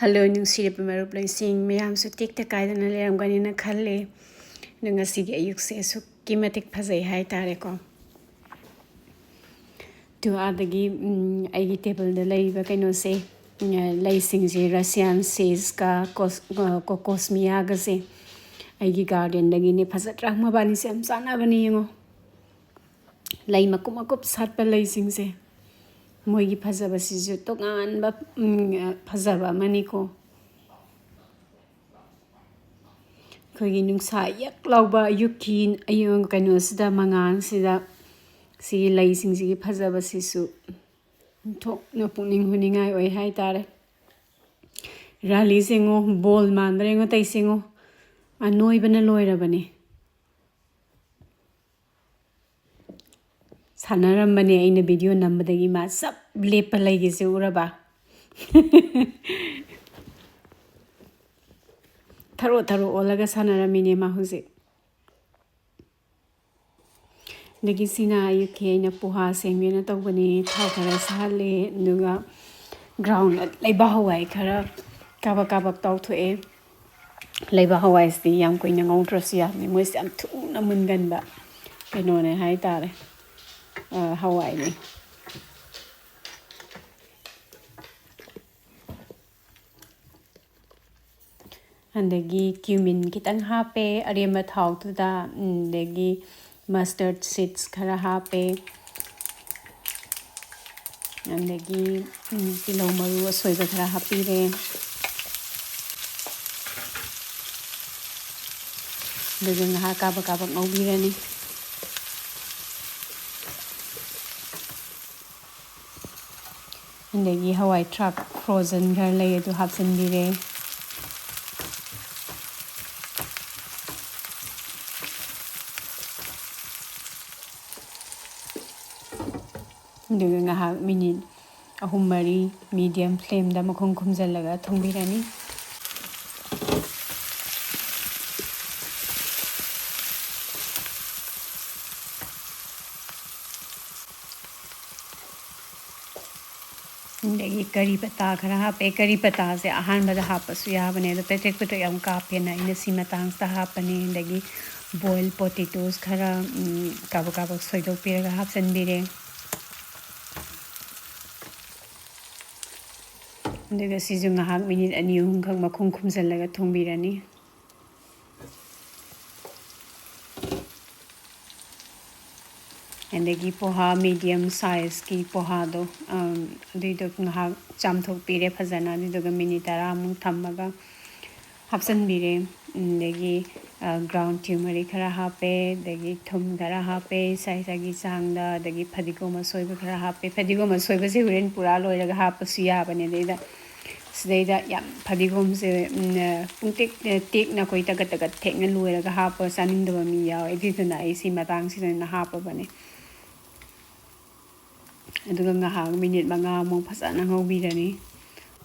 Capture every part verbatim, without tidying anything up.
Hello, ꯅꯨꯡꯁꯤꯔꯕ ꯃꯔꯨꯞ ꯂꯣꯏꯁꯤꯡ, ꯃꯌꯥꯝꯁꯨ ꯇꯦꯛꯇ ꯀꯥꯏꯗꯅ ꯂꯩꯔꯝꯒꯅꯤꯅ ꯈꯜꯂꯤ꯫ ꯑꯗꯣ ꯉꯁꯤꯒꯤ ꯑꯌꯨꯛꯁꯦ ꯑꯁꯨꯛꯀꯤ ꯃꯇꯤꯛ ꯐꯖꯩ ꯍꯥꯏꯇꯥꯔꯦꯀꯣ꯫ ꯑꯗꯨ ꯑꯥꯗꯒꯤ, ꯎꯝ, ꯑꯩꯒꯤ ꯇꯦꯕꯜꯗ ꯂꯩꯔꯤꯕ ꯀꯩꯅꯣꯁꯦ, ꯎꯝ, ꯂꯩꯁꯤꯡꯁꯦ, ꯔꯁꯤꯌꯥꯟ ꯁꯦꯖꯀ ꯀꯣꯁ-, ꯑ, ꯀꯣꯀꯣꯁꯃꯤꯌꯥꯒꯁꯦ ꯑꯩꯒꯤ ꯒꯥꯔꯗꯦꯟꯗꯒꯤꯅꯦ꯫ ꯐꯖꯗ꯭ꯔꯥ? ꯃꯕꯥꯅꯤꯁꯦ ꯌꯥꯝ ꯆꯥꯟꯅꯕꯅꯦ, ꯌꯦꯡꯉꯣ꯫ ꯂꯩ ꯃꯀꯨꯞ ꯃꯀꯨꯞ ꯁꯥꯠꯄ ꯂꯩꯁꯤꯡꯁꯦ, ꯃꯣꯏꯒꯤ ꯐꯖꯕꯁꯤꯁꯨ ꯇꯣꯉꯥꯟꯕ, ꯎꯝ, ꯐꯖꯕ ꯑꯃꯅꯤꯀꯣ꯫ ꯑꯩꯈꯣꯏꯒꯤ ꯅꯨꯡꯁꯥ ꯌꯛ ꯂꯥꯎꯕ ꯑꯌꯨꯛꯀꯤ, ꯑꯌꯨꯛ ꯀꯩꯅꯣꯁꯤꯗ, ꯃꯉꯥꯜꯁꯤꯗ ꯁꯤꯒꯤ ꯂꯩꯁꯤꯡꯁꯤꯒꯤ ꯐꯖꯕꯁꯤꯁꯨ ꯑꯣꯟꯊꯣꯛꯅ ꯄꯨꯛꯅꯤꯡ ꯍꯨꯅꯤꯡꯉꯥꯏ ꯑꯣꯏ ꯍꯥꯏꯇꯥꯔꯦ꯫ ꯔꯥꯂꯤꯁꯦ ꯌꯦꯡꯉꯣ, ꯕꯣꯜ ꯃꯥꯟꯗ꯭ꯔꯥ ꯌꯦꯡꯉꯣ, ꯇꯩꯁꯦ ꯌꯦꯡꯉꯣ, ꯑꯅꯣꯏꯕꯅ ꯂꯣꯏꯔꯕꯅꯦ꯫ ꯁꯥꯟꯅꯔꯝꯕꯅꯦ, ꯑꯩꯅ ꯚꯤꯗꯤꯑꯣ ꯅꯝꯕꯗꯒꯤ ꯃꯥ ꯆꯞ ꯂꯦꯞꯄ ꯂꯩꯒꯦꯁꯦ ꯎꯔꯕ? ꯊꯔꯣ ꯊꯔꯣ ꯑꯣꯜꯂꯒ ꯁꯥꯟꯅꯔꯝꯃꯤꯅꯦ ꯃꯥ ꯍꯧꯖꯤꯛ꯫ ꯑꯗꯒꯤ ꯁꯤꯅ ꯑꯌꯨꯛꯀꯤ ꯑꯩꯅ ꯄꯣꯍꯥ ꯁꯦꯝꯒꯦꯅ ꯇꯧꯕꯅꯦ꯫ ꯊꯥꯎ ꯈꯔ ꯁꯥꯍꯜꯂꯦ, ꯑꯗꯨꯒ ꯒ꯭ꯔꯥꯎꯟ ꯂꯩꯕꯥꯛ ꯍꯋꯥꯏ ꯈꯔ ꯀꯥꯕꯛ ꯀꯥꯕꯛ ꯇꯥꯎꯊꯣꯛꯑꯦ꯫ ꯂꯩꯕꯥꯛ ꯍꯋꯥꯏꯁꯤꯗꯤ ꯌꯥꯝ ꯀꯨꯏꯅ ꯉꯧꯗ꯭ꯔꯁꯨ ꯌꯥꯕꯅꯤ, ꯃꯣꯏꯁꯦ ꯌꯥꯝ ꯊꯨꯅ ꯃꯨꯟꯒꯟꯕ ꯀꯩꯅꯣꯅꯦ ꯍꯥꯏꯇꯥꯔꯦ, ꯑ, ꯍꯋꯥꯏꯅꯤ꯫ ꯑꯗꯒꯤ ꯀ꯭ꯌꯨꯃꯤꯟ ꯈꯤꯇꯪ ꯍꯥꯞꯄꯦ ꯑꯔꯦꯝꯕ ꯊꯥꯎꯗꯨꯗ, ꯑꯗꯒꯤ ꯃꯁꯇꯔꯠ ꯁꯤꯗꯁ ꯈꯔ ꯍꯥꯞꯄꯦ, ꯑꯗꯒꯤ, ꯎꯝ, ꯇꯤꯜꯍꯧ ꯃꯔꯨ ꯑꯁꯣꯏꯕ ꯈꯔ ꯍꯥꯞꯄꯤꯔꯦ꯫ ꯑꯗꯨꯒ ꯉꯥꯏꯍꯥꯛ ꯀꯥꯕꯛ ꯀꯥꯕꯛ ꯉꯧꯕꯤꯔꯅꯤ꯫ ꯑꯗꯒꯤ ꯍꯋꯥꯏ ꯊ꯭ꯔꯥꯛ ꯐ꯭ꯔꯣꯖꯟ ꯈꯔ ꯂꯩ, ꯑꯗꯨ ꯍꯥꯞꯆꯤꯟꯕꯤꯔꯦ꯫ ꯑꯗꯨꯒ ꯉꯥꯏꯍꯥꯛ ꯃꯤꯅꯤꯠ ꯑꯍꯨꯝ ꯃꯔꯤ ꯃꯤꯗꯤꯌꯝ ꯐ꯭ꯂꯦꯝꯗ ꯃꯈꯨꯝ ꯈꯨꯝꯖꯤꯜꯂꯒ ꯊꯣꯡꯕꯤꯔꯅꯤ꯫ ꯑꯗꯒꯤ ꯀꯔꯤ ꯄꯇꯥ ꯈꯔ ꯍꯥꯞꯄꯦ꯫ ꯀꯔꯤ ꯄꯇꯥꯁꯦ ꯑꯍꯥꯟꯕꯗ ꯍꯥꯞꯄꯁꯨ ꯌꯥꯕꯅꯦ, ꯑꯗꯣ ꯄꯦꯇ꯭ꯔꯦꯛ ꯄꯦꯇ꯭ꯔꯦꯛ ꯌꯥꯝ ꯀꯥꯞꯄꯦꯅ ꯑꯩꯅ ꯁꯤ ꯃꯇꯥꯡꯁꯤꯗ ꯍꯥꯞꯄꯅꯦ꯫ ꯑꯗꯒꯤ boiled potatoes ꯈꯔ, ꯎꯝ, ꯀꯥꯕꯛ ꯀꯥꯕꯛ ꯁꯣꯏꯗꯣꯛꯄꯤꯔꯒ ꯍꯥꯞꯆꯤꯟꯕꯤꯔꯦ꯫ ꯑꯗꯨꯒ ꯁꯤꯁꯨ ꯉꯥꯏꯍꯥꯛ minute ꯑꯅꯤ ꯑꯍꯨꯝꯈꯛ ꯃꯈꯨꯝ ꯈꯨꯝꯖꯤꯜꯂꯒ ꯊꯣꯡꯕꯤꯔꯅꯤ꯫ ꯑꯗꯒꯤ ꯄꯣꯍꯥ medium sizeꯀꯤ ꯄꯣꯍꯥꯗꯣ, ꯑꯝ, ꯑꯗꯨꯏꯗꯣ ꯉꯥꯏꯍꯥꯛ ꯆꯥꯝꯊꯣꯛꯄꯤꯔꯦ ꯐꯖꯅ, ꯑꯗꯨꯗꯨꯒ minute ꯇꯔꯥꯃꯨꯛ ꯊꯝꯃꯒ ꯍꯥꯞꯆꯤꯟꯕꯤꯔꯦ꯫ ꯑꯗꯒꯤ, ꯑ, ground turmeric ꯈꯔ ꯍꯥꯞꯄꯦ, ꯑꯗꯒꯤ ꯊꯨꯝ ꯈꯔ ꯍꯥꯞꯄꯦ, ꯏꯁꯥ ꯏꯁꯥꯒꯤ ꯆꯥꯡꯗ, ꯑꯗꯒꯤ ꯐꯗꯤꯒꯣꯝ ꯑꯁꯣꯏꯕ ꯈꯔ ꯍꯥꯞꯄꯦ꯫ ꯐꯗꯤꯒꯣꯝ ꯑꯁꯣꯏꯕꯁꯦ ꯍꯣꯔꯦꯟ ꯄꯨꯔꯥ ꯂꯣꯏꯔꯒ ꯍꯥꯞꯄꯁꯨ ꯌꯥꯕꯅꯦ꯫ ꯑꯗꯩꯗ ꯁꯤꯗꯩꯗ ꯌꯥꯝ ꯐꯗꯤꯒꯣꯝꯁꯦ, ꯎꯝ, ꯄꯨꯡꯇꯦꯛ ꯇꯦꯛꯅ ꯑꯩꯈꯣꯏ ꯇꯒꯠ ꯇꯒꯠ ꯊꯦꯛꯅ ꯂꯣꯏꯔꯒ ꯍꯥꯞꯄ ꯆꯥꯅꯤꯡꯗꯕ ꯃꯤ ꯌꯥꯎꯋꯦ, ꯑꯗꯨꯏꯗꯨꯅ ꯑꯩ ꯁꯤ ꯃꯇꯥꯡꯁꯤꯗ ꯑꯣꯏꯅ ꯍꯥꯞꯄꯕꯅꯦ꯫ ꯑꯗꯨꯒ ꯉꯥꯏꯍꯥꯛ minute ꯃꯉꯥꯃꯨꯛ ꯐꯖꯅ ꯉꯧꯕꯤꯔꯅꯤ,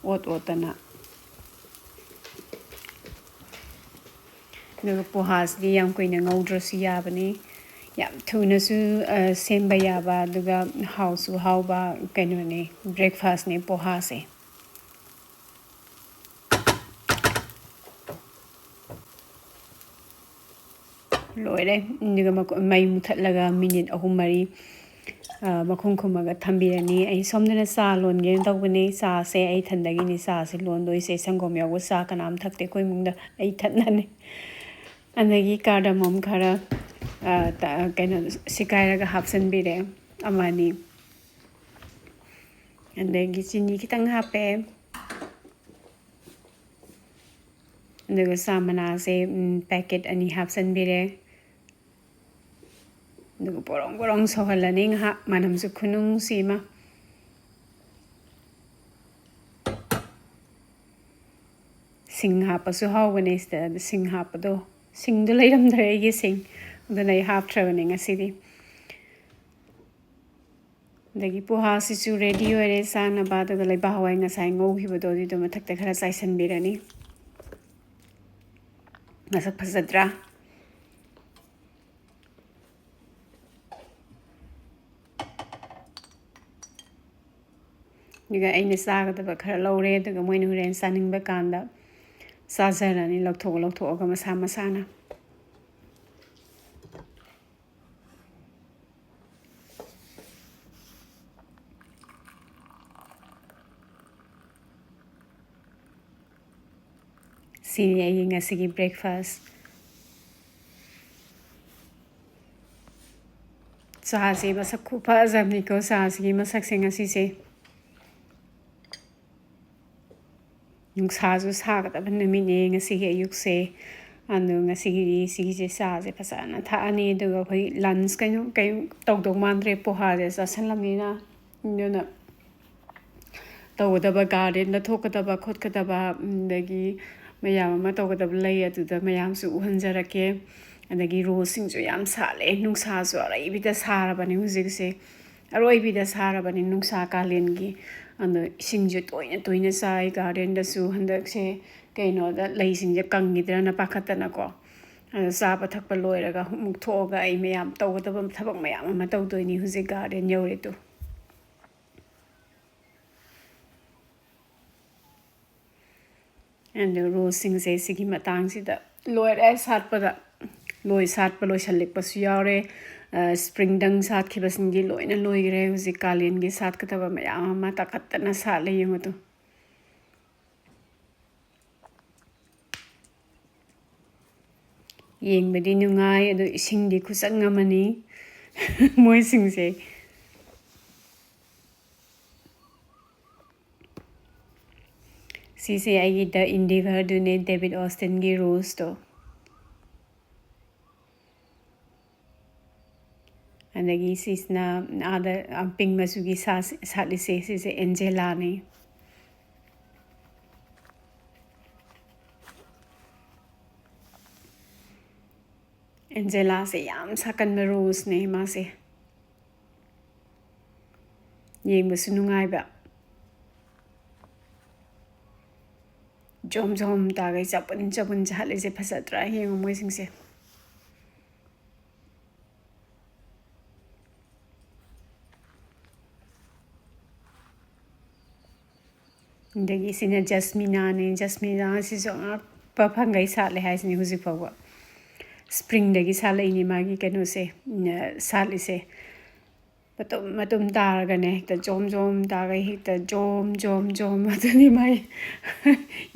ꯑꯣꯠ ꯑꯣꯠꯇꯅ꯫ ꯑꯗꯨꯒ ꯄꯣꯍꯥꯁꯤꯗꯤ ꯌꯥꯝ ꯀꯨꯏꯅ ꯉꯧꯗ꯭ꯔꯁꯨ ꯌꯥꯕꯅꯤ꯫ ꯌꯥꯝ ꯊꯨꯅꯁꯨ, ꯑ, ꯁꯦꯝꯕ ꯌꯥꯕ, ꯑꯗꯨꯒ ꯍꯥꯎꯁꯨ ꯍꯥꯎꯕ ꯀꯩꯅꯣꯅꯦ, breakfastꯅꯦ ꯄꯣꯍꯥꯁꯦ꯫ ꯂꯣꯏꯔꯦ꯫ ꯑꯗꯨꯒ ꯃꯈꯨ-, ꯃꯩ ꯃꯨꯊꯠꯂꯒ minute ꯑꯍꯨꯝ ꯃꯔꯤ, ꯑ, ꯃꯈꯨꯝ ꯈꯨꯝꯃꯒ ꯊꯝꯕꯤꯔꯅꯤ꯫ ꯑꯩ ꯁꯣꯝꯗꯅ ꯆꯥ ꯂꯣꯟꯒꯦꯅ ꯇꯧꯕꯅꯦ꯫ ꯆꯥꯁꯦ ꯑꯩ ꯏꯊꯟꯗꯒꯤꯅꯤ ꯆꯥꯁꯦ ꯂꯣꯟꯗꯣꯏꯁꯦ꯫ ꯁꯪꯒꯣꯝ ꯌꯥꯎꯕ ꯆꯥ ꯀꯅꯥꯝ ꯊꯛꯇꯦ ꯑꯩꯈꯣꯏ ꯏꯃꯨꯡꯗ, ꯑꯩ ꯏꯊꯟꯗꯅꯦ꯫ ꯑꯗꯒꯤ cardamom ꯈꯔ, ꯑ, ꯇ-, ꯀꯩꯅꯣ, ꯁꯤꯀꯥꯏꯔꯒ ꯍꯥꯞꯆꯤꯟꯕꯤꯔꯦ, ꯑꯃꯅꯤ꯫ ꯑꯗꯒꯤ ꯆꯤꯅꯤ ꯈꯤꯇꯪ ꯍꯥꯞꯄꯦ꯫ ꯑꯗꯨꯒ ꯆꯥ ꯃꯅꯥꯁꯦ, ꯎꯝ, packet ꯑꯅꯤ ꯍꯥꯞꯆꯤꯟꯕꯤꯔꯦ꯫ ꯑꯗꯨꯒ ꯄꯣꯔꯣꯡ ꯄꯣꯔꯣꯡ ꯁꯧꯍꯜꯂꯅꯤ ꯉꯥꯏꯍꯥꯛ, ꯃꯅꯝꯁꯨ ꯈꯨꯅꯨꯡꯁꯤ ꯑꯃ꯫ ꯁꯤꯡ ꯍꯥꯞꯄꯁꯨ ꯍꯥꯎꯕꯅꯦ ꯁꯤꯗ, ꯑꯗꯨ ꯁꯤꯡ ꯍꯥꯞꯄꯗꯣ, ꯁꯤꯡꯗꯣ ꯂꯩꯔꯝꯗ꯭ꯔꯦ ꯑꯩꯒꯤ ꯁꯤꯡ, ꯑꯗꯨꯅ ꯑꯩ ꯍꯥꯞꯇ꯭ꯔꯕꯅꯦ ꯉꯁꯤꯗꯤ꯫ ꯑꯗꯒꯤ ꯄꯣꯍꯥꯁꯤꯁꯨ ready ꯑꯣꯏꯔꯦ ꯆꯥꯅꯕ꯫ ꯑꯗꯨꯒ ꯂꯩꯕꯥꯛ ꯍꯋꯥꯏ ꯉꯁꯥꯏ ꯉꯧꯈꯤꯕꯗꯣ ꯑꯗꯨꯏꯗꯣ ꯃꯊꯛꯇ ꯈꯔ ꯆꯥꯏꯁꯤꯟꯕꯤꯔꯅꯤ꯫ ꯃꯁꯛ ꯐꯖꯗ꯭ꯔꯥ? ꯑꯗꯨꯒ ꯑꯩꯅ ꯆꯥꯒꯗꯕ ꯈꯔ ꯂꯧꯔꯦ, ꯑꯗꯨꯒ ꯃꯣꯏꯅ ꯍꯣꯔꯦꯟ ꯆꯥꯅꯤꯡꯕ ꯀꯥꯟꯗ ꯆꯥꯖꯔꯅꯤ, ꯂꯧꯊꯣꯛ ꯂꯧꯊꯣꯛꯑꯒ ꯃꯁꯥ ꯃꯁꯥꯅ꯫ ꯁꯤꯅꯤ ꯑꯩꯒꯤ ꯉꯁꯤꯒꯤ breakfast꯫ ꯆꯥꯁꯦ ꯃꯁꯛ ꯈꯨꯐꯖꯕꯅꯤꯀꯣ, ꯆꯥꯁꯤꯒꯤ ꯃꯁꯛꯁꯦ ꯉꯁꯤꯁꯦ꯫ ꯅꯨꯡꯁꯥꯁꯨ ꯁꯥꯒꯗꯕ ꯅꯨꯃꯤꯠꯅꯦ ꯉꯁꯤꯒꯤ ꯑꯌꯨꯛꯁꯦ꯫ ꯑꯗꯣ ꯉꯁꯤꯒꯤꯗꯤ ꯁꯤꯒꯤꯁꯦ, ꯆꯥꯁꯦ ꯐꯖꯅ ꯊꯛꯑꯅꯤ, ꯑꯗꯨꯒ ꯑꯩꯈꯣꯏ lunch ꯀꯩꯅꯣ ꯀꯩꯝ ꯇꯧꯗꯧ ꯃꯥꯟꯗ꯭ꯔꯦ, ꯄꯣꯍꯥꯁꯦ ꯆꯥꯁꯤꯜꯂꯝꯅꯤꯅ꯫ ꯑꯗꯨꯅ ꯇꯧꯒꯗꯕ, gardenꯗ ꯊꯣꯛꯀꯗꯕ ꯈꯣꯠꯀꯗꯕ, ꯑꯗꯒꯤ ꯃꯌꯥꯝ ꯑꯃ ꯇꯧꯒꯗꯕ ꯂꯩ, ꯑꯗꯨꯗ ꯃꯌꯥꯝꯁꯨ ꯎꯍꯟꯖꯔꯛꯀꯦ꯫ ꯑꯗꯒꯤ roseꯁꯤꯡꯁꯨ ꯌꯥꯝ ꯁꯥꯠꯂꯦ, ꯅꯨꯡꯁꯥꯁꯨ ꯑꯔꯩꯕꯤꯗ ꯁꯥꯔꯕꯅꯤ ꯍꯧꯖꯤꯛꯁꯦ, ꯑꯔꯣꯏꯕꯤꯗ ꯁꯥꯔꯕꯅꯤ ꯅꯨꯡꯁꯥ ꯀꯥꯂꯦꯟꯒꯤ꯫ ꯑꯗꯣ ꯏꯁꯤꯡꯁꯨ ꯇꯣꯏꯅ ꯇꯣꯏꯅ ꯆꯥꯏ꯫ Gardenꯗꯁꯨ ꯍꯟꯗꯛꯁꯦ ꯀꯩꯅꯣꯗ ꯂꯩꯁꯤꯡꯁꯦ ꯀꯪꯈꯤꯗ꯭ꯔꯅ ꯄꯥꯈꯠꯇꯅꯀꯣ꯫ ꯑꯗꯣ ꯆꯥꯕ ꯊꯛꯄ ꯂꯣꯏꯔꯒ ꯑꯃꯨꯛ ꯊꯣꯛꯑꯒ ꯑꯩ ꯃꯌꯥꯝ ꯇꯧꯒꯗꯕ ꯊꯕꯛ ꯃꯌꯥꯝ ꯑꯃ ꯇꯧꯗꯣꯏꯅꯤ꯫ ꯍꯧꯖꯤꯛ garden ꯌꯧꯔꯦ ꯇꯨ꯫ ꯑꯗꯨ roseꯁꯤꯡꯁꯦ ꯁꯤꯒꯤ ꯃꯇꯥꯡꯁꯤꯗ ꯂꯣꯏꯔꯦ ꯁꯥꯠꯄꯗ꯫ ꯂꯣꯏ ꯁꯥꯠꯄ ꯂꯣꯏꯁꯤꯜꯂꯛꯄꯁꯨ ꯌꯥꯎꯔꯦ꯫ ꯑ, springꯗꯪ ꯁꯥꯠꯈꯤꯕꯁꯤꯡꯗꯤ ꯂꯣꯏꯅ ꯂꯣꯏꯈ꯭ꯔꯦ꯫ ꯍꯧꯖꯤꯛ ꯀꯥꯂꯦꯟꯒꯤ ꯁꯥꯠꯀꯗꯕ ꯃꯌꯥꯝ ꯑꯃ ꯇꯥꯈꯠꯇꯅ ꯁꯥꯠꯂꯦ, ꯌꯦꯡꯉꯨ ꯇꯨ꯫ ꯌꯦꯡꯕꯗꯤ ꯅꯨꯡꯉꯥꯏ, ꯑꯗꯨ ꯏꯁꯤꯡꯗꯤ ꯈꯨꯆꯪ ꯑꯃꯅꯤ꯫ ꯃꯣꯏꯁꯤꯡꯁꯦ꯫ ꯁꯤꯁꯦ ꯑꯩꯒꯤ The Endeavourꯗꯨꯅꯦ, David Austenꯒꯤ roseꯇꯣ꯫ ꯑꯗꯒꯤ ꯁꯤꯁꯤꯅ ꯑꯥꯗ, ꯑ, pink ꯃꯆꯨꯒꯤ ꯁꯥ-, ꯁꯥꯠꯂꯤꯁꯦ, ꯁꯤꯁꯦ Angelaꯅꯦ꯫ Angelaꯁꯦ ꯌꯥꯝ ꯁꯥꯀꯟꯕ roseꯅꯦ ꯃꯥꯁꯦ꯫ ꯌꯦꯡꯕꯁꯨ ꯅꯨꯡꯉꯥꯏꯕ꯫ ꯖꯣꯝ ꯖꯣꯝ ꯇꯥꯒꯩ ꯆꯕꯨꯟ ꯆꯕꯨꯟ ꯁꯥꯠꯂꯤꯁꯦ ꯐꯖꯗ꯭ꯔꯥ? ꯌꯦꯡꯉꯨ ꯃꯣꯏꯁꯤꯡꯁꯦ꯫ ꯑꯗꯒꯤ ꯁꯤꯅ ꯖꯁꯃꯤꯅꯥꯅꯦ꯫ ꯖꯁꯃꯤꯅꯥꯁꯤꯁꯨ ꯑꯉꯛꯄ ꯐꯪꯒꯩ ꯁꯥꯠꯂꯦ ꯍꯥꯏꯁꯤꯅꯦ ꯍꯧꯖꯤꯛ ꯐꯥꯎꯕ꯫ ꯁ꯭ꯄ꯭ꯔꯤꯡꯗꯒꯤ ꯁꯥꯠꯂꯛꯏꯅꯦ ꯃꯥꯒꯤ ꯀꯩꯅꯣꯁꯦ, ꯎꯝ, ꯁꯥꯠꯂꯤꯁꯦ꯫ ꯃꯇꯨꯝ ꯃꯇꯨꯝ ꯇꯥꯔꯒꯅꯦ, ꯍꯦꯛꯇ ꯖꯣꯝ ꯖꯣꯝ ꯇꯥꯔꯒ ꯍꯦꯛꯇ ꯖꯣꯝ ꯖꯣꯝ ꯖꯣꯝ꯫ ꯑꯗꯨꯅꯤ ꯃꯥꯏ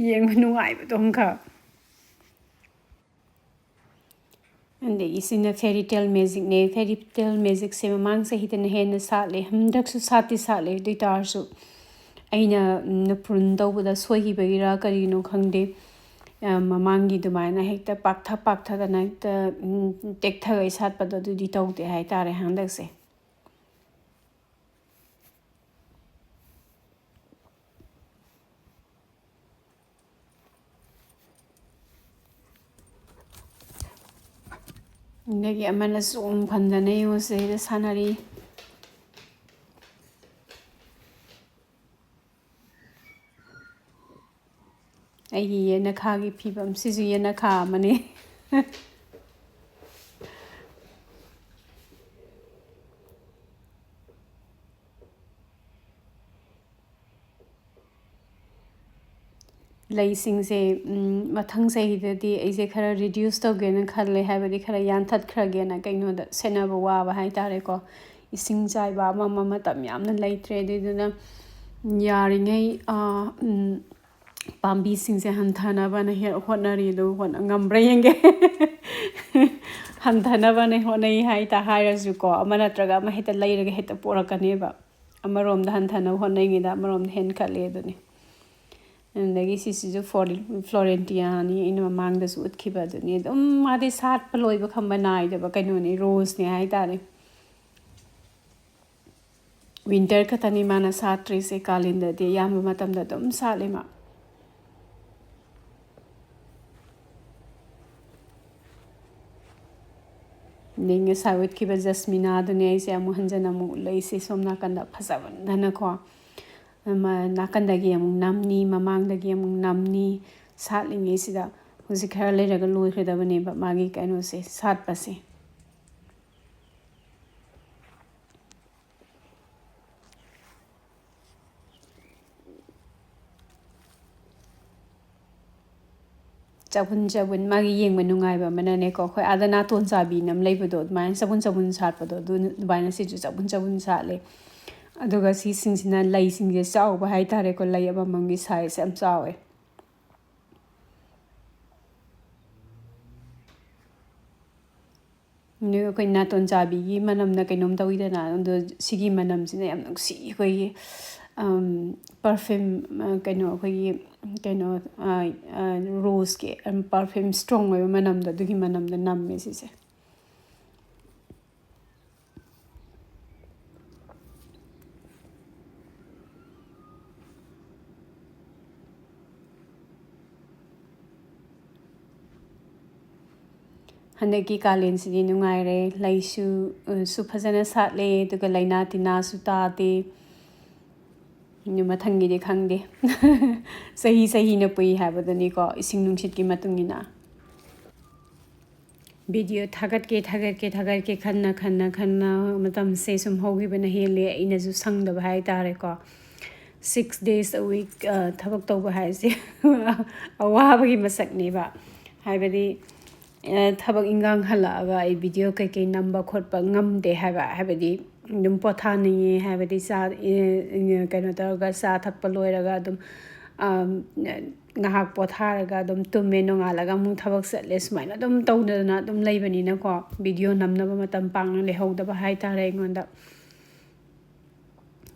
ꯌꯦꯡꯕ ꯅꯨꯡꯉꯥꯏꯕꯗꯣ ꯑꯃꯈꯛ꯫ ꯑꯗꯒꯤ ꯁꯤꯅ ꯐꯦꯔꯤ ꯇꯦꯜ ꯃꯦꯖꯤꯛꯅꯦ꯫ ꯐꯦꯔꯤ ꯇꯦꯜ ꯃꯦꯖꯤꯛꯁꯦ ꯃꯃꯥꯡ ꯆꯍꯤꯗꯅ ꯍꯦꯟꯅ ꯁꯥꯠꯂꯦ, ꯍꯟꯗꯛꯁꯨ ꯁꯥꯠꯇꯤ ꯁꯥꯠꯂꯦ꯫ ꯑꯗꯨ ꯑꯣꯏ ꯇꯥꯔꯁꯨ ꯑꯩꯅ, ꯎꯝ, ꯄ꯭ꯔꯨꯟ ꯇꯧꯕꯗ ꯁꯣꯏꯈꯤꯕꯒꯤꯔ ꯀꯔꯤꯅꯣ ꯈꯪꯗꯦ, ꯑ, ꯃꯃꯥꯡꯒꯤ ꯑꯗꯨꯃꯥꯏꯅ ꯍꯦꯛꯇ ꯄꯥꯛꯊ ꯄꯥꯛꯊꯗꯅ ꯍꯦꯛꯇ, ꯎꯝ, ꯇꯦꯛꯊꯒꯩ ꯁꯥꯠꯄꯗꯣ ꯑꯗꯨꯗꯤ ꯇꯧꯗꯦ ꯍꯥꯏꯇꯥꯔꯦ ꯍꯟꯗꯛꯁꯦ꯫ ꯑꯗꯒꯤ ꯑꯃꯅ ꯆꯣꯡ ꯐꯟꯗꯅ ꯌꯦꯡꯉꯨ ꯁꯤꯗꯩꯗ ꯁꯥꯟꯅꯔꯤ꯫ ꯑꯩꯒꯤ ꯌꯦꯅꯈꯥꯒꯤ ꯐꯤꯕꯝ, ꯁꯤꯁꯨ ꯌꯦꯅꯈꯥ ꯑꯃꯅꯤ꯫ ꯂꯩꯁꯤꯡꯁꯦ, ꯎꯝ, ꯃꯊꯪ ꯆꯍꯤꯗꯗꯤ ꯑꯩꯁꯦ ꯈꯔ ꯔꯤꯗ꯭ꯌꯨꯁ ꯇꯧꯒꯦꯅ ꯈꯜꯂꯦ, ꯍꯥꯏꯕꯗꯤ ꯈꯔ ꯌꯥꯟꯊꯠꯈ꯭ꯔꯒꯦꯅ, ꯀꯩꯅꯣꯗ ꯁꯦꯟꯅꯕ ꯋꯥꯕ ꯍꯥꯏꯇꯥꯔꯦꯀꯣ꯫ ꯏꯁꯤꯡ ꯆꯥꯏꯕ ꯑꯃ ꯑꯃ ꯃꯇꯝ ꯌꯥꯝꯅ ꯂꯩꯇ꯭ꯔꯦ꯫ ꯑꯗꯨꯏꯗꯨꯅ ꯌꯥꯔꯤꯉꯩ, ꯑ, ꯎꯝ, ꯄꯥꯝꯕꯤꯁꯤꯡꯁꯦ ꯍꯟꯊꯅꯕꯅ ꯍꯦꯛ ꯍꯣꯠꯅꯔꯤ꯫ ꯑꯗꯨ ꯍꯣꯠꯅ-, ꯉꯝꯕ꯭ꯔꯥ ꯌꯦꯡꯒꯦ꯫ ꯍꯟꯊꯅꯕꯅ ꯍꯣꯠꯅꯩ ꯍꯥꯏꯇꯥ-, ꯍꯥꯏꯔꯁꯨꯀꯣ, ꯑꯃ ꯅꯠꯇ꯭ꯔꯒ ꯑꯃ ꯍꯦꯛꯇ ꯂꯩꯔꯒ ꯍꯦꯛꯇ ꯄꯣꯔꯛꯀꯅꯦꯕ꯫ ꯑꯃꯔꯣꯝꯗ ꯍꯟꯊꯅꯕ ꯍꯣꯠꯅꯩꯉꯩꯗ ꯑꯃꯔꯣꯝꯗ ꯍꯦꯟꯀꯠꯂꯦ ꯑꯗꯨꯅꯤ꯫ ꯑꯗꯒꯤ ꯁꯤꯁꯤꯁꯨ ꯐ꯭ꯂꯣꯔꯦꯟꯇꯤꯌꯥꯅꯤ, ꯑꯩꯅ ꯃꯃꯥꯡꯗꯁꯨ ꯎꯠꯈꯤꯕ ꯑꯗꯨꯅꯤ꯫ ꯑꯗꯨꯝ ꯃꯥꯗꯤ ꯁꯥꯠꯄ ꯂꯣꯏꯕ ꯈꯝꯕ ꯅꯥꯏꯗꯕ ꯀꯩꯅꯣꯅꯤ, ꯔꯣꯁꯅꯦ ꯍꯥꯏꯇꯥꯔꯦ꯫ ꯋꯤꯟꯇꯔ ꯈꯛꯇꯅꯤ ꯃꯥꯅ ꯁꯥꯠꯇ꯭ꯔꯤꯁꯦ, ꯀꯥꯂꯦꯟꯗꯗꯤ ꯑꯌꯥꯝꯕ ꯃꯇꯝꯗ ꯑꯗꯨꯝ ꯁꯥꯠꯂꯤ ꯃꯥ꯫ ꯑꯗꯩ ꯉꯁꯥꯏ ꯎꯠꯈꯤꯕ ꯖꯁꯃꯤꯅꯥꯗꯨꯅꯦ ꯑꯩꯁꯦ ꯑꯃꯨꯛ ꯍꯟꯖꯟꯅ ꯑꯃꯨꯛ ꯎꯠꯂꯛꯏꯁꯦ ꯁꯣꯝ ꯅꯥꯀꯟꯗ ꯐꯖꯃꯟꯗꯅꯀꯣ꯫ ꯑꯃ ꯅꯥꯀꯟꯗꯒꯤ ꯑꯃꯨꯛ ꯅꯝꯅꯤ, ꯃꯃꯥꯡꯗꯒꯤ ꯑꯃꯨꯛ ꯅꯝꯅꯤ꯫ ꯁꯥꯠꯂꯤꯉꯩꯁꯤꯗ ꯍꯧꯖꯤꯛ ꯈꯔ ꯂꯩꯔꯒ ꯂꯣꯏꯈ꯭ꯔꯗꯕꯅꯦꯕ ꯃꯥꯒꯤ ꯀꯩꯅꯣꯁꯦ, ꯁꯥꯠꯄꯁꯦ꯫ ꯆꯕꯨꯟ ꯆꯕꯨꯟ, ꯃꯥꯒꯤ ꯌꯦꯡꯕ ꯅꯨꯡꯉꯥꯏꯕ ꯑꯃꯅꯅꯦꯀꯣ, ꯑꯩꯈꯣꯏ ꯑꯥꯗ ꯅꯥꯇꯣꯟ ꯆꯥꯕꯤꯅ ꯑꯃ ꯂꯩꯕꯗꯣ, ꯑꯗꯨꯃꯥꯏꯅ ꯆꯕꯨꯟ ꯆꯕꯨꯟ ꯁꯥꯠꯄꯗꯣ, ꯑꯗꯨ ꯑꯗꯨꯃꯥꯏꯅ ꯁꯤꯁꯨ ꯆꯕꯨꯟ ꯆꯕꯨꯟ ꯁꯥꯠꯂꯦ꯫ ꯑꯗꯨꯒ ꯁꯤꯁꯤꯡꯁꯤꯅ ꯂꯩꯁꯤꯡꯁꯦ ꯆꯥꯎꯕ ꯍꯥꯏꯇꯥꯔꯦꯀꯣ, ꯂꯩ ꯑꯃꯃꯝꯒꯤ size ꯌꯥꯝ ꯆꯥꯎꯋꯦ꯫ ꯑꯗꯨꯒ ꯑꯩꯈꯣꯏ ꯅꯥꯇꯣꯟ ꯆꯥꯕꯤꯒꯤ ꯃꯅꯝꯅ ꯀꯩꯅꯣꯝ ꯇꯧꯋꯤꯗꯅ, ꯑꯗꯣ ꯁꯤꯒꯤ ꯃꯅꯝꯁꯤꯅ ꯌꯥꯝ ꯅꯨꯡꯁꯤ, ꯑꯩꯈꯣꯏꯒꯤ, ꯑꯝ, perfume, ꯑ, ꯀꯩꯅꯣ, ꯑꯩꯈꯣꯏꯒꯤ, ꯀꯩꯅꯣ, ꯑ, ꯑ, roseꯀꯤ, ꯑꯝ, perfume strong ꯑꯣꯏꯕ ꯃꯅꯝꯗꯣ, ꯑꯗꯨꯒꯤ ꯃꯅꯝꯗꯣ ꯅꯝꯃꯦ ꯁꯤꯁꯦ꯫ ꯍꯟꯗꯛꯀꯤ ꯀꯥꯂꯦꯟꯁꯤꯗꯤ ꯅꯨꯡꯉꯥꯏꯔꯦ, ꯂꯩꯁꯨ, ꯑ, ꯁꯨ ꯐꯖꯅ ꯁꯥꯠꯂꯦ, ꯑꯗꯨꯒ ꯂꯩꯅꯥ ꯇꯤꯟꯅꯥꯁꯨ ꯇꯥꯗꯦ꯫ ꯑꯗꯨ ꯃꯊꯪꯒꯤꯗꯤ ꯈꯪꯗꯦ꯫ ꯆꯍꯤ ꯆꯍꯤꯅ ꯄꯨꯏ ꯍꯥꯏꯕꯗꯨꯅꯤꯀꯣ, ꯏꯁꯤꯡ ꯅꯨꯡꯁꯤꯠꯀꯤ ꯃꯇꯨꯡ ꯏꯟꯅ꯫ Video ꯊꯥꯒꯠꯀꯦ, ꯊꯥꯒꯠꯀꯦ, ꯊꯥꯒꯠꯀꯦ ꯈꯟꯅ, ꯈꯟꯅ, ꯈꯟꯅ ꯃꯇꯝꯁꯦ ꯁꯨꯝ ꯍꯧꯈꯤꯕꯅ ꯍꯦꯜꯂꯦ꯫ ꯑꯩꯅꯁꯨ ꯁꯪꯗꯕ ꯍꯥꯏꯇꯥꯔꯦꯀꯣ꯫ Six days a week, ꯑ, ꯊꯕꯛ ꯇꯧꯕ ꯍꯥꯏꯁꯦ ꯑꯋꯥꯕꯒꯤ ꯃꯁꯛꯅꯦꯕ꯫ ꯍꯥꯏꯕꯗꯤ, ꯑ, ꯊꯕꯛ ꯏꯟꯈꯥꯡ ꯍꯜꯂꯛꯑꯒ ꯑꯩ video ꯀꯩꯀꯩ ꯅꯝꯕ ꯈꯣꯠꯄ ꯉꯝꯗꯦ ꯍꯥꯏꯕ꯫ ꯍꯥꯏꯕꯗꯤ ꯑꯗꯨꯝ ꯄꯣꯊꯥꯅꯤꯡꯉꯦ ꯍꯥꯏꯕꯗꯤ ꯆꯥ-, ꯑꯦ, ꯀꯩꯅꯣ ꯇꯧꯔꯒ ꯆꯥ ꯊꯛꯄ ꯂꯣꯏꯔꯒ ꯑꯗꯨꯝ, ꯑ, ꯉꯥꯏꯍꯥꯛ ꯄꯣꯊꯥꯔꯒ ꯑꯗꯨꯝ ꯇꯨꯝꯃꯦ, ꯅꯣꯡꯉꯥꯜꯂꯒ ꯑꯃꯨꯛ ꯊꯕꯛ ꯆꯠꯂꯦ, ꯁꯨꯃꯥꯏꯅ ꯑꯗꯨꯝ ꯇꯧꯗꯅ ꯑꯗꯨꯝ ꯂꯩꯕꯅꯤꯅꯀꯣ, video ꯅꯝꯅꯕ ꯃꯇꯝ ꯄꯥꯡꯅ ꯂꯩꯍꯧꯗꯕ ꯍꯥꯏꯇꯥꯔꯦ ꯑꯩꯉꯣꯟꯗ꯫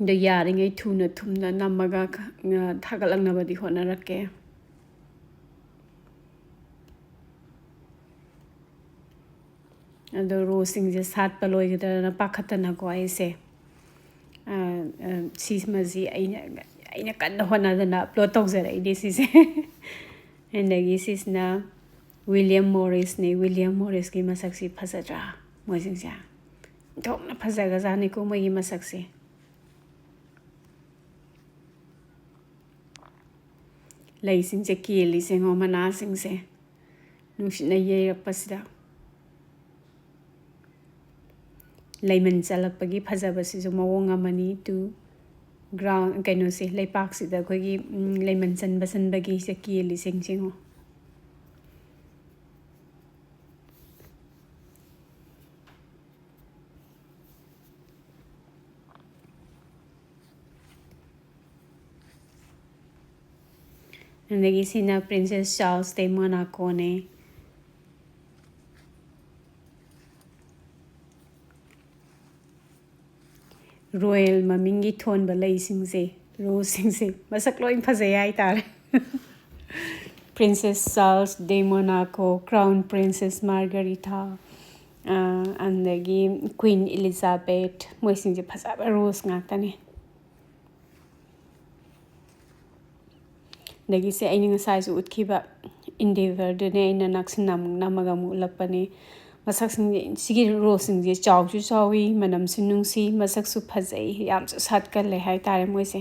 ꯑꯗꯣ ꯌꯥꯔꯤꯉꯩ ꯊꯨꯅ ꯊꯨꯅ ꯅꯝꯃꯒ, ꯑ, ꯊꯥꯒꯠꯂꯛꯅꯕꯗꯤ ꯍꯣꯠꯅꯔꯛꯀꯦ꯫ ꯑꯗꯣ roseꯁꯤꯡꯁꯦ ꯁꯥꯠꯄ ꯂꯣꯏꯒꯗ꯭ꯔꯅ ꯄꯥꯈꯠꯇꯅꯀꯣ ꯑꯩꯁꯦ, ꯑ, ꯑ, ꯁꯤꯃꯁꯤ ꯑꯩꯅ, ꯑꯩꯅ ꯀꯟꯅ ꯍꯣꯠꯅꯗꯅ upload ꯇꯧꯖꯔꯛꯏꯅꯦ ꯁꯤꯁꯦ꯫ ꯑꯗꯒꯤ ꯁꯤꯁꯤꯅ William Morrisꯅꯦ꯫ William Morrisꯀꯤ ꯃꯁꯛꯁꯤ ꯐꯖꯗ꯭ꯔꯥ? ꯃꯣꯏꯁꯤꯡꯁꯦ ꯑꯣꯟꯊꯣꯛꯅ ꯐꯖꯈ꯭ꯔꯖꯥꯠꯅꯤꯀꯣ ꯃꯣꯏꯒꯤ ꯃꯁꯛꯁꯦ꯫ ꯂꯩꯁꯤꯡꯁꯦ ꯀꯦꯜꯂꯤꯁꯦ ꯌꯦꯡꯉꯣ, ꯃꯅꯥꯁꯤꯡꯁꯦ ꯅꯨꯡꯁꯤꯠꯅ ꯌꯩꯔꯛꯄꯁꯤꯗ꯫ ꯂꯩꯃꯟ ꯆꯜꯂꯛꯄꯒꯤ ꯐꯖꯕꯁꯤꯁꯨ ꯃꯑꯣꯡ ꯑꯃꯅꯤ꯫ To ground, ꯀꯩꯅꯣꯁꯦ, ꯂꯩꯄꯥꯛꯁꯤꯗ ꯑꯩꯈꯣꯏꯒꯤ, ꯎꯝ, ꯂꯩꯃꯟ ꯆꯟꯕ ꯆꯟꯕꯒꯤꯁꯦ ꯀꯦꯜꯂꯤꯁꯤꯡꯁꯦ ꯌꯦꯡꯉꯣ꯫ ꯑꯗꯒꯤ ꯁꯤꯅ Princess Charles de Monaco ꯅꯦ꯫ Royal ꯃꯃꯤꯡꯒꯤ ꯊꯣꯟꯕ ꯂꯩꯁꯤꯡꯁꯦ, rose ꯁꯤꯡꯁꯦ ꯃꯁꯛ ꯂꯣꯏ ꯐꯖꯩ ꯍꯥꯏꯇꯥꯔꯦ꯫ Princess Charles de Monaco, Crown Princess Margherita, ꯑ, ꯑꯗꯒꯤ Queen Elizabeth, ꯃꯣꯏꯁꯤꯡꯁꯦ ꯐꯖꯕ rose ꯉꯥꯛꯇꯅꯦ꯫ ꯑꯗꯒꯤ ꯁꯦ ꯑꯩꯅ ꯉꯁꯥꯏꯁꯨ ꯎꯠꯈꯤꯕ Endeavour ꯗꯨꯅꯦ, ꯑꯩꯅ ꯅꯛꯁꯤꯟꯅ ꯑꯃꯨꯛ ꯅꯝꯃꯒ ꯑꯃꯨꯛ ꯎꯠꯂꯛꯄꯅꯦ꯫ ꯃꯁꯛꯁꯤꯡꯁꯦ, ꯁꯤꯒꯤ rose ꯁꯤꯡꯁꯦ ꯆꯥꯎꯁꯨ ꯆꯥꯎꯋꯤ, ꯃꯅꯝꯁꯨ ꯅꯨꯡꯁꯤ, ꯃꯁꯛꯁꯨ ꯐꯖꯩ, ꯌꯥꯝꯁꯨ ꯁꯥꯠꯀꯜꯂꯦ ꯍꯥꯏꯇꯥꯔꯦ ꯃꯣꯏꯁꯦ꯫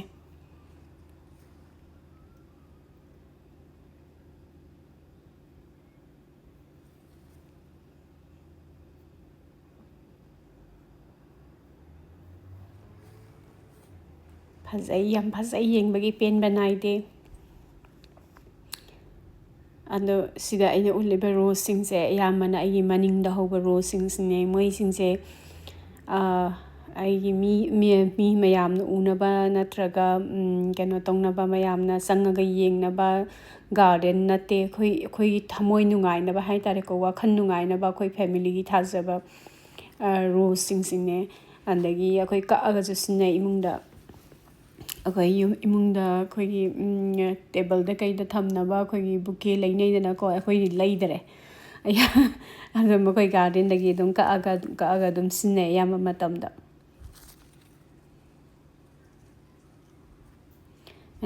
ꯐꯖꯩ, ꯌꯥꯝ ꯐꯖꯩ, ꯌꯦꯡꯕꯒꯤ ꯄꯦꯟꯕ ꯅꯥꯏꯗꯦ꯫ ꯑꯗꯣ ꯁꯤꯗ ꯑꯩꯅ ꯎꯠꯂꯤꯕ rose ꯁꯤꯡꯁꯦ ꯑꯌꯥꯝꯕꯅ ꯑꯩꯒꯤ ꯃꯅꯤꯡꯗ ꯍꯧꯕ rose ꯁꯤꯡꯁꯤꯅꯦ꯫ ꯃꯣꯏꯁꯤꯡꯁꯦ, ꯑ, ꯑꯩꯒꯤ ꯃꯤ, ꯃꯤ, ꯃꯤ ꯃꯌꯥꯝꯅ ꯎꯅꯕ ꯅꯠꯇ꯭ꯔꯒ, ꯎꯝ, ꯀꯩꯅꯣ ꯇꯧꯅꯕ, ꯃꯌꯥꯝꯅ ꯆꯪꯉꯒ ꯌꯦꯡꯅꯕ garden ꯅꯠꯇꯦ꯫ ꯑꯩꯈꯣꯏ, ꯑꯩꯈꯣꯏꯒꯤ ꯊꯃꯣꯏ ꯅꯨꯡꯉꯥꯏꯅꯕ ꯍꯥꯏꯇꯥꯔꯦꯀꯣ, ꯋꯥꯈꯜ ꯅꯨꯡꯉꯥꯏꯅꯕ, ꯑꯩꯈꯣꯏ family ꯒꯤ ꯊꯥꯖꯕ, ꯑ, rose ꯁꯤꯡꯁꯤꯅꯦ꯫ ꯑꯗꯒꯤ ꯑꯩꯈꯣꯏ ꯀꯛꯑꯒꯁꯨ ꯁꯤꯖꯤꯟꯅꯩ ꯏꯃꯨꯡꯗ꯫ ꯑꯩꯈꯣꯏ ꯌꯨꯝ, ꯏꯃꯨꯡꯗ ꯑꯩꯈꯣꯏꯒꯤ, ꯎꯝ, table ꯗ ꯀꯩꯗ ꯊꯝꯅꯕ ꯑꯩꯈꯣꯏꯒꯤ bouquet ꯂꯩꯅꯩꯗꯅꯀꯣ, ꯑꯩꯈꯣꯏꯗꯤ ꯂꯩꯗꯔꯦ꯫ ꯑꯗꯨꯝ ꯑꯩꯈꯣꯏ garden ꯗꯒꯤ ꯑꯗꯨꯝ ꯀꯛꯑꯒ, ꯀꯛꯑꯒ ꯑꯗꯨꯝ ꯁꯤꯖꯤꯟꯅꯩ ꯑꯌꯥꯝꯕ ꯃꯇꯝꯗ꯫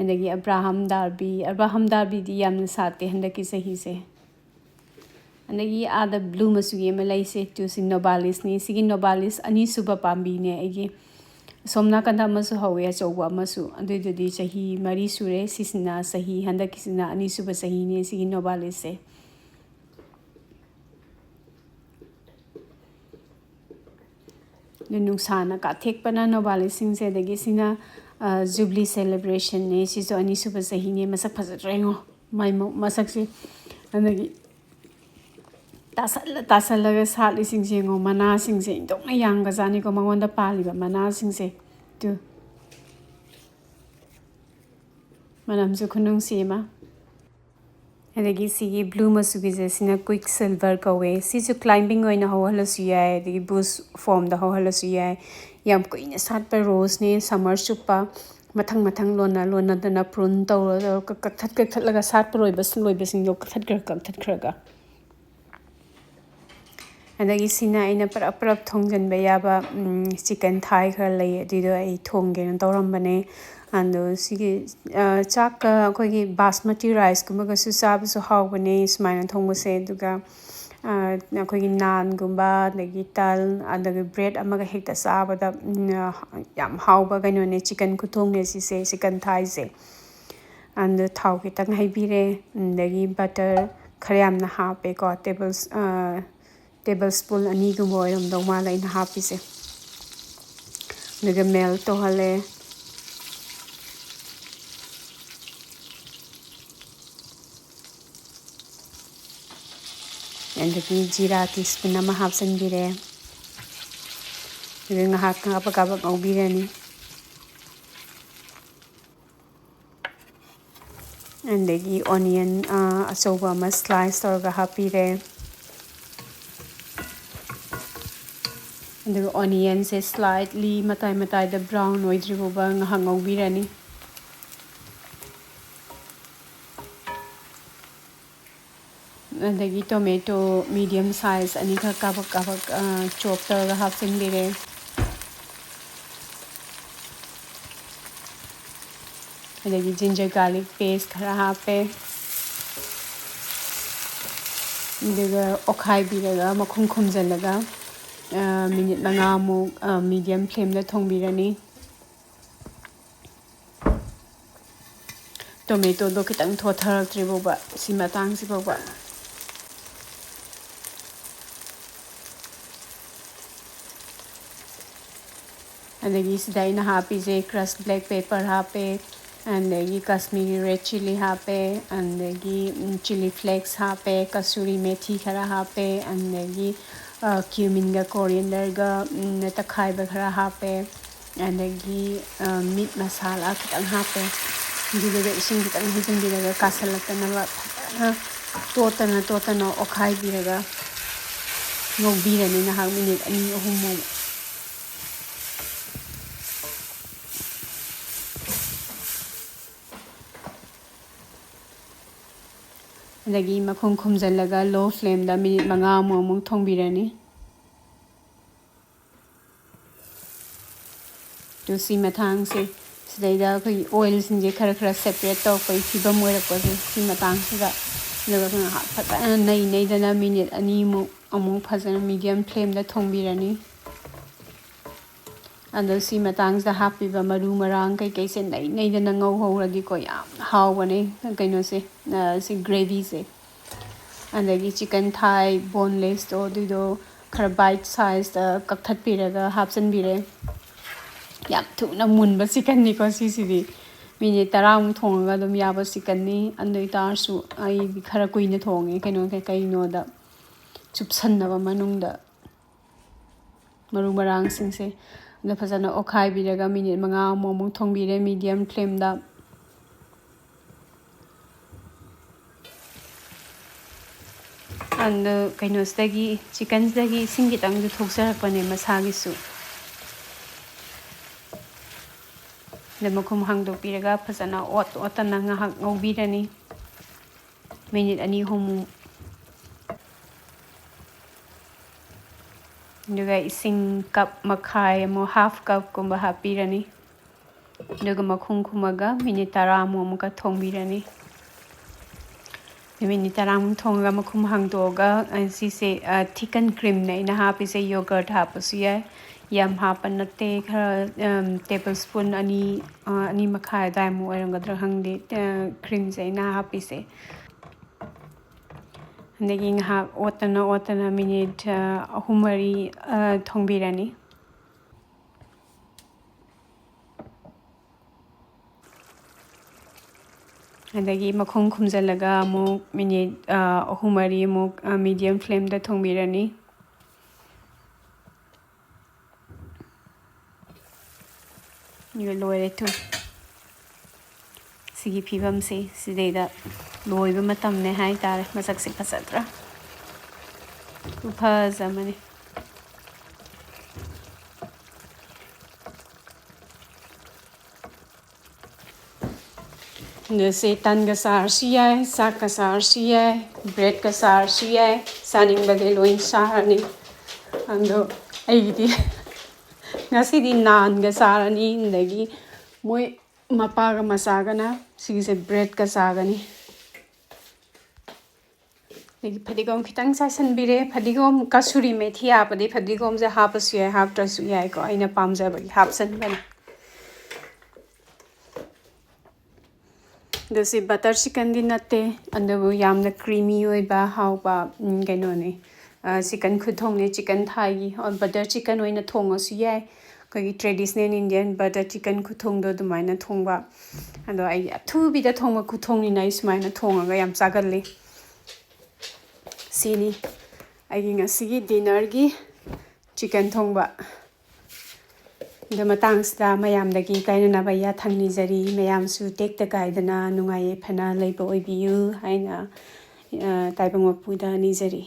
ꯑꯗꯒꯤ Abraham Darby, Abraham Darby ꯗꯤ ꯌꯥꯝꯅ ꯁꯥꯠꯇꯦ ꯍꯟꯗꯛꯀꯤ ꯆꯍꯤꯁꯦ꯫ ꯑꯗꯒꯤ ꯑꯥꯗ blue ꯃꯆꯨꯒꯤ ꯑꯃ ꯂꯩꯁꯦ, ꯇꯨ ꯁꯤ Nobilis ꯅꯤ꯫ ꯁꯤꯒꯤ Nobilis ꯑꯅꯤꯁꯨꯕ ꯄꯥꯝꯕꯤꯅꯦ ꯑꯩꯒꯤ꯫ ꯑꯁꯣꯝ ꯅꯥꯀꯟꯗ ꯑꯃꯁꯨ ꯍꯧꯋꯦ, ꯑꯆꯧꯕ ꯑꯃꯁꯨ꯫ ꯑꯗꯨꯏꯗꯨꯗꯤ ꯆꯍꯤ ꯃꯔꯤ ꯁꯨꯔꯦ꯫ ꯁꯤꯁꯤꯅ ꯆꯍꯤ, ꯍꯟꯗꯛꯀꯤꯁꯤꯅ ꯑꯅꯤꯁꯨꯕ ꯆꯍꯤꯅꯦ ꯁꯤꯒꯤ Nobilis ꯁꯦ꯫ ꯑꯗꯨ ꯅꯨꯡꯁꯥꯅ ꯀꯥꯊꯦꯛꯄꯅ Nobilis ꯁꯤꯡꯁꯦ꯫ ꯑꯗꯒꯤ ꯁꯤꯅ, ꯑ, Jubilee celebration ꯅꯦ꯫ ꯁꯤꯁꯨ ꯑꯅꯤꯁꯨꯕ ꯆꯍꯤꯅꯦ꯫ ꯃꯁꯛ ꯐꯖꯗ꯭ꯔꯥ ꯌꯦꯡꯉꯣ꯫ ꯃꯥꯏ ꯃ-, ꯃꯁꯛꯁꯦ꯫ ꯑꯗꯒꯤ ꯇꯥꯁꯜꯂ ꯇꯥꯁꯜꯂꯒ ꯁꯥꯠꯂꯤꯁꯤꯡꯁꯦ ꯌꯦꯡꯉꯣ꯫ ꯃꯅꯥꯁꯤꯡꯁꯦ ꯏꯟꯊꯣꯛꯅ ꯌꯥꯡꯒꯖꯥꯠꯅꯤꯀꯣ ꯃꯉꯣꯟꯗ ꯄꯥꯜꯂꯤꯕ ꯃꯅꯥꯁꯤꯡꯁꯦ꯫ ꯇꯨ꯫ ꯃꯅꯝꯁꯨ ꯈꯨꯅꯨꯡꯁꯤ ꯑꯃ꯫ ꯑꯗꯒꯤ ꯁꯤꯒꯤ blue ꯃꯆꯨꯒꯤꯁꯦ, ꯁꯤꯅ quicksilver ꯀꯧꯋꯦ꯫ ꯁꯤꯁꯨ climbing ꯑꯣꯏꯅ ꯍꯧꯍꯜꯂꯁꯨ ꯌꯥꯏ, ꯑꯗꯒꯤ bush formꯗ ꯍꯧꯍꯜꯂꯁꯨ ꯌꯥꯏ꯫ ꯌꯥꯝ ꯀꯨꯏꯅ ꯁꯥꯠꯄ roseꯅꯦ, summer ꯆꯨꯞꯄ꯫ ꯃꯊꯪ ꯃꯊꯪ ꯂꯣꯟꯅ ꯂꯣꯟꯅꯗꯅ prune ꯇꯧꯔ ꯇꯧꯔ ꯀꯛ-, ꯀꯛꯊꯠ ꯀꯛꯊꯠꯂꯒ ꯁꯥꯠꯄ ꯂꯣꯏꯕ, ꯂꯣꯏꯕꯁꯤꯡꯗꯣ ꯀꯛꯊꯠꯈ꯭ꯔ ꯀꯛꯊꯠꯈ꯭ꯔꯒ꯫ ꯑꯗꯒꯤ ꯁꯤꯅ ꯑꯩꯅ ꯄꯔꯞ ꯄꯔꯞ ꯊꯣꯡꯖꯤꯟꯕ ꯌꯥꯕ, ꯎꯝ, chicken thigh ꯈꯔ ꯂꯩ, ꯑꯗꯨꯏꯗꯣ ꯑꯩ ꯊꯣꯡꯒꯦꯅ ꯇꯧꯔꯝꯕꯅꯦ꯫ ꯑꯗꯣ ꯁꯤꯒꯤ, ꯑ, ꯆꯥꯛꯀ ꯑꯩꯈꯣꯏꯒꯤ basmati riceꯀꯨꯝꯕꯒꯁꯨ ꯆꯥꯕꯁꯨ ꯍꯥꯎꯕꯅꯦ ꯁꯨꯃꯥꯏꯅ ꯊꯣꯡꯕꯁꯦ꯫ ꯑꯗꯨꯒ, ꯑ, ꯑꯩꯈꯣꯏꯒꯤ ꯅꯥꯟꯒꯨꯝꯕ, ꯑꯗꯒꯤ ꯇꯟ, ꯑꯗꯒꯤ bread ꯑꯃꯒ ꯍꯦꯛꯇ ꯆꯥꯕꯗ, ꯎꯝ, ꯑ, ꯌꯥꯝ ꯍꯥꯎꯕ ꯀꯩꯅꯣꯅꯦ, chicken ꯈꯨꯊꯣꯡꯅꯦ ꯁꯤꯁꯦ, chicken thighꯁꯦ꯫ ꯑꯗꯣ ꯊꯥꯎ ꯈꯤꯇꯪ ꯍꯩꯕꯤꯔꯦ, ꯑꯗꯒꯤ butter ꯈꯔ ꯌꯥꯝꯅ ꯍꯥꯞꯄꯦꯀꯣ, table, ꯑ, table spoon ꯑꯅꯤꯒꯨꯝꯕ ꯑꯣꯏꯔꯝꯗꯧ ꯃꯥꯜꯂꯦ ꯑꯩꯅ ꯍꯥꯞꯄꯤꯁꯦ꯫ ꯑꯗꯨꯒ melt ꯇꯧꯍꯜꯂꯦ꯫ ꯑꯗꯒꯤ ꯖꯤꯔꯥ tea spoon ꯑꯃ ꯍꯥꯞꯆꯤꯟꯕꯤꯔꯦ꯫ ꯑꯗꯨꯒ ꯉꯥꯏꯍꯥꯛ ꯀꯥꯕꯛ ꯀꯥꯕꯛ ꯉꯧꯕꯤꯔꯅꯤ꯫ ꯑꯗꯒꯤ onion, ꯑ, ꯑꯆꯧꯕ ꯑꯃ slice ꯇꯧꯔꯒ ꯍꯥꯞꯄꯤꯔꯦ꯫ ꯑꯗꯨꯒ onionꯁꯦ slightly ꯃꯇꯥꯏ ꯃꯇꯥꯏꯗ brown ꯑꯣꯏꯗ꯭ꯔꯤ ꯐꯥꯎꯕ ꯉꯥꯏꯍꯥꯛ ꯉꯧꯕꯤꯔꯅꯤ꯫ ꯑꯗꯒꯤ tomato medium size ꯑꯅꯤꯈꯛ ꯀꯥꯕꯛ ꯀꯥꯕꯛ, ꯑ, chop ꯇꯧꯔꯒ ꯍꯥꯞꯆꯤꯟꯕꯤꯔꯦ꯫ ꯑꯗꯒꯤ ginger garlic paste ꯈꯔ ꯍꯥꯞꯄꯦ꯫ ꯑꯗꯨꯒ ꯑꯣꯠꯈꯥꯏꯕꯤꯔꯒ ꯃꯈꯨꯝ ꯈꯨꯝꯖꯤꯜꯂꯒ, ꯑ, minute ꯃꯉꯥꯃꯨꯛ, ꯑ, medium flameꯗ ꯊꯣꯡꯕꯤꯔꯅꯤ꯫ Tomatoꯗꯣ ꯈꯤꯇꯪ ꯊꯣꯠꯊꯔꯛꯇ꯭ꯔꯤ ꯐꯥꯎꯕ, ꯁꯤ ꯃꯇꯥꯡꯁꯤ ꯐꯥꯎꯕ꯫ ꯑꯗꯒꯤ ꯁꯤꯗ ꯑꯩꯅ ꯍꯥꯞꯄꯤꯁꯦ crushed black pepper ꯍꯥꯞꯄꯦ, ꯑꯗꯒꯤ Kashmiri red chilli ꯍꯥꯞꯄꯦ, ꯑꯗꯒꯤ, ꯎꯝ, chilli flakes ꯍꯥꯞꯄꯦ, ꯀꯁꯨꯔꯤ ꯃꯦꯊꯤ ꯈꯔ ꯍꯥꯞꯄꯦ, ꯑꯗꯒꯤ, ꯑ, cuminꯒ corianderꯒ, ꯎꯝ, ꯇꯛꯈꯥꯏꯕ ꯈꯔ ꯍꯥꯞꯄꯦ꯫ ꯑꯗꯒꯤ, ꯑ, meat masala ꯈꯤꯇꯪ ꯍꯥꯞꯄꯦ꯫ ꯑꯗꯨꯗꯨꯒ ꯏꯁꯤꯡ ꯈꯤꯇꯪ ꯍꯩꯖꯤꯟꯕꯤꯔꯒ ꯀꯥꯁꯜꯂꯛꯇꯅꯕ ꯐꯖꯅ ꯇꯣꯠꯇꯅ ꯇꯣꯠꯇꯅ ꯑꯣꯠꯈꯥꯏꯕꯤꯔꯒ ꯉꯧꯕꯤꯔꯅꯤ ꯉꯥꯏꯍꯥꯛ ꯃꯤꯅꯤꯠ ꯑꯅꯤ ꯑꯍꯨꯝꯃꯨꯛ꯫ ꯑꯗꯒꯤ ꯃꯈꯨꯝ ꯈꯨꯝꯖꯤꯜꯂꯒ low flameꯗ ꯃꯤꯅꯤꯠ ꯃꯉꯥꯃꯨꯛ ꯑꯃꯨꯛ ꯊꯣꯡꯕꯤꯔꯅꯤ꯫ ꯑꯗꯨ ꯁꯤ ꯃꯇꯥꯡꯁꯦ, ꯁꯤꯗꯩꯗ ꯑꯩꯈꯣꯏꯒꯤ oilꯁꯤꯡꯁꯦ ꯈꯔ ꯈꯔ separate ꯇꯧꯔꯛꯄꯒꯤ ꯐꯤꯕꯝ ꯑꯣꯏꯔꯛꯄꯁꯦ, ꯁꯤ ꯃꯇꯥꯡꯁꯤꯗ꯫ ꯑꯗꯨꯒ ꯉꯥꯏꯍꯥꯛ ꯐꯖꯅ ꯅꯩ ꯅꯩꯗꯅ ꯃꯤꯅꯤꯠ ꯑꯅꯤꯃꯨꯛ ꯑꯃꯨꯛ ꯐꯖꯅ medium flameꯗ ꯊꯣꯡꯕꯤꯔꯅꯤ꯫ ꯑꯗꯣ ꯁꯤ ꯃꯇꯥꯡꯁꯤꯗ ꯍꯥꯞꯄꯤꯕ ꯃꯔꯨ ꯃꯔꯥꯡ ꯀꯩꯀꯩꯁꯦ ꯅꯩ ꯅꯩꯗꯅ ꯉꯧꯍꯧꯔꯗꯤꯀꯣ, ꯌꯥꯝ ꯍꯥꯎꯕꯅꯦ ꯀꯩꯅꯣꯁꯦ, ꯑ, ꯁꯤ gravyꯁꯦ꯫ ꯑꯗꯒꯤ chicken thigh bonelessꯇꯣ, ꯑꯗꯨꯏꯗꯣ ꯈꯔ bite sizeꯇ ꯀꯛꯊꯠꯄꯤꯔꯒ ꯍꯥꯞꯆꯤꯟꯕꯤꯔꯦ꯫ ꯌꯥꯝ ꯊꯨꯅ ꯃꯨꯟꯕ chickenꯅꯤꯀꯣ ꯁꯤꯁꯤꯗꯤ꯫ ꯃꯤꯅꯤꯠ ꯇꯔꯥꯃꯨꯛ ꯊꯣꯡꯉꯒ ꯑꯗꯨꯝ ꯌꯥꯕ chickenꯅꯤ꯫ ꯑꯗꯨ ꯑꯣꯏꯇꯥꯔꯁꯨ ꯑꯩꯗꯤ ꯈꯔ ꯀꯨꯏꯅ ꯊꯣꯡꯉꯦ, ꯀꯩꯅꯣ, ꯀꯩ-, ꯀꯩꯅꯣꯗ, ꯆꯨꯞꯁꯟꯅꯕ ꯃꯅꯨꯡꯗ꯫ ꯃꯔꯨ ꯃꯔꯥꯡꯁꯤꯡꯁꯦ ꯑꯗ ꯐꯖꯅ ꯑꯣꯠꯈꯥꯏꯕꯤꯔꯒ ꯃꯤꯅꯤꯠ ꯃꯉꯥ ꯑꯃꯨꯛ ꯑꯃꯨꯛ ꯊꯣꯡꯕꯤꯔꯦ medium flameꯗ꯫ ꯑꯗ ꯀꯩꯅꯣꯁꯤꯗꯒꯤ, chickenꯁꯤꯗꯒꯤ ꯏꯁꯤꯡ ꯈꯤꯇꯪꯁꯨ ꯊꯣꯛꯆꯔꯛꯄꯅꯦ ꯃꯁꯥꯒꯤꯁꯨ꯫ ꯑꯗ ꯃꯈꯨꯝ ꯍꯥꯡꯗꯣꯛꯄꯤꯔꯒ ꯐꯖꯅ ꯑꯣꯠ ꯑꯣꯠꯇꯅ ꯉꯥꯏꯍꯥꯛ ꯉꯧꯕꯤꯔꯅꯤ꯫ ꯃꯤꯅꯤꯠ ꯑꯅꯤ ꯑꯍꯨꯝꯃꯨꯛ꯫ ꯑꯗꯨꯒ ꯏꯁꯤꯡ cup ꯃꯈꯥꯏ ꯑꯃꯨꯛ, half cupꯀꯨꯝꯕ ꯍꯥꯞꯄꯤꯔꯅꯤ꯫ ꯑꯗꯨꯒ ꯃꯈꯨꯝ ꯈꯨꯝꯃꯒ ꯃꯤꯅꯤꯠ ꯇꯔꯥꯃꯨꯛ ꯑꯃꯨꯛꯀ ꯊꯣꯡꯕꯤꯔꯅꯤ꯫ ꯃꯤꯅꯤꯠ ꯇꯔꯥꯃꯨꯛ ꯊꯣꯡꯉꯒ ꯃꯈꯨꯝ ꯍꯥꯡꯗꯣꯛꯑꯒ, ꯑ, ꯁꯤꯁꯦ, ꯑ, thickened creamꯅꯦ ꯑꯩꯅ ꯍꯥꯞꯄꯤꯁꯦ, yogurt ꯍꯥꯞꯄꯁꯨ ꯌꯥꯏ꯫ ꯌꯥꯝ ꯍꯥꯞꯄ ꯅꯠꯇꯦ, ꯈꯔ, ꯑꯝ, table spoon ꯑꯅꯤ, ꯑ, ꯑꯅꯤ ꯃꯈꯥꯏ ꯑꯗꯨꯋꯥꯏꯃꯨꯛ ꯑꯣꯏꯔꯝꯒꯗ꯭ꯔꯥ ꯈꯪꯗꯦ, ꯑ, creamꯁꯦ ꯑꯩꯅ ꯍꯥꯞꯄꯤꯁꯦ꯫ ꯑꯗꯒꯤ ꯉꯥꯏꯍꯥꯛ ꯑꯣꯠꯇꯅ ꯑꯣꯠꯇꯅ ꯃꯤꯅꯤꯠ, ꯑ, ꯑꯍꯨꯝ ꯃꯔꯤ, ꯑ, ꯊꯣꯡꯕꯤꯔꯅꯤ꯫ ꯑꯗꯒꯤ ꯃꯈꯨꯝ ꯈꯨꯝꯖꯤꯜꯂꯒ ꯑꯃꯨꯛ ꯃꯤꯅꯤꯠ, ꯑ, ꯑꯍꯨꯝ ꯃꯔꯤ ꯑꯃꯨꯛ, ꯑ, medium flameꯗ ꯊꯣꯡꯕꯤꯔꯅꯤ꯫ ꯑꯗꯨꯒ ꯂꯣꯏꯔꯦ ꯊꯨꯝ꯫ ꯁꯤꯒꯤ ꯐꯤꯕꯝꯁꯦ ꯁꯤꯗꯩꯗ ꯂꯣꯏꯕ ꯃꯇꯝꯅꯦ ꯍꯥꯏꯇꯥꯔꯦ꯫ ꯃꯁꯛꯁꯦ ꯐꯖꯗ꯭ꯔꯥ? ꯈꯨꯐꯖ ꯑꯃꯅꯤ꯫ ꯑꯗꯣ ꯁꯤ ꯇꯟꯒ ꯆꯥꯔꯁꯨ ꯌꯥꯏ, ꯆꯥꯛꯀ ꯆꯥꯔꯁꯨ ꯌꯥꯏ, ꯕ꯭ꯔꯦꯗꯀ ꯆꯥꯔꯁꯨ ꯌꯥꯏ, ꯆꯥꯅꯤꯡꯕꯗꯤ ꯂꯣꯏ ꯆꯥꯔꯅꯤ꯫ ꯑꯗꯣ ꯑꯩꯒꯤꯗꯤ ꯉꯁꯤꯗꯤ ꯅꯥꯟꯒ ꯆꯥꯔꯅꯤ, ꯑꯗꯒꯤ ꯃꯣꯏ ꯃꯄꯥꯒ ꯃꯆꯥꯒꯅ ꯁꯤꯒꯤꯁꯦ ꯕ꯭ꯔꯦꯗꯀ ꯆꯥꯒꯅꯤ꯫ ꯑꯗꯒꯤ ꯐꯗꯤꯒꯣꯝ ꯈꯤꯇꯪ ꯆꯥꯏꯁꯤꯟꯕꯤꯔꯦ꯫ ꯐꯗꯤꯒꯣꯝ, ꯀꯁꯨꯔꯤ ꯃꯦꯊꯤ ꯍꯥꯞꯄꯗꯤ ꯐꯗꯤꯒꯣꯝꯁꯦ ꯍꯥꯞꯄꯁꯨ ꯌꯥꯏ, ꯍꯥꯞꯇ꯭ꯔꯁꯨ ꯌꯥꯏꯀꯣ, ꯑꯩꯅ ꯄꯥꯝꯖꯕꯒꯤ ꯍꯥꯞꯆꯤꯟꯕꯅꯦ꯫ ꯑꯗꯣ ꯁꯤ ꯕꯇꯔ ꯆꯤꯀꯟꯗꯤ ꯅꯠꯇꯦ, ꯑꯗꯨꯕꯨ ꯌꯥꯝꯅ ꯀ꯭ꯔꯤꯃꯤ ꯑꯣꯏꯕ, ꯍꯥꯎꯕ, ꯎꯝ, ꯀꯩꯅꯣꯅꯦ, ꯑ, ꯆꯤꯀꯟ ꯈꯨꯊꯣꯡꯅꯦ, ꯆꯤꯀꯟ ꯊꯥꯏꯒꯤ꯫ ꯑ, ꯕꯇꯔ ꯆꯤꯀꯟ ꯑꯣꯏꯅ ꯊꯣꯡꯉꯁꯨ ꯌꯥꯏ, ꯑꯩꯈꯣꯏꯒꯤ traditional Indian butter chicken ꯈꯨꯊꯣꯡꯗꯣ ꯑꯗꯨꯃꯥꯏꯅ ꯊꯣꯡꯕ꯫ ꯑꯗꯣ ꯑꯩ ꯑꯊꯨꯕꯤꯗ ꯊꯣꯡꯕ ꯈꯨꯊꯣꯡꯅꯤꯅ ꯑꯩ ꯁꯨꯃꯥꯏꯅ ꯊꯣꯡꯉꯒ ꯌꯥꯝ ꯆꯥꯒꯜꯂꯤ꯫ ꯁꯤꯅꯤ ꯑꯩꯒꯤ ꯉꯁꯤꯒꯤ dinnerꯒꯤ ꯆꯤꯀꯟ ꯊꯣꯡꯕ꯫ ꯑꯗꯣ ꯃꯇꯥꯡꯁꯤꯗ ꯃꯌꯥꯝꯗꯒꯤ ꯀꯥꯏꯅꯅꯕ ꯌꯥꯊꯪ ꯅꯤꯖꯔꯤ꯫ ꯃꯌꯥꯝꯁꯨ ꯇꯦꯛꯇ ꯀꯥꯏꯗꯅ ꯅꯨꯡꯉꯥꯏ ꯌꯥꯏꯐꯅ ꯂꯩꯕ ꯑꯣꯏꯕꯤꯌꯨ ꯍꯥꯏꯅ, ꯑ, ꯇꯥꯏꯕꯪ ꯃꯄꯨꯗ ꯅꯤꯖꯔꯤ꯫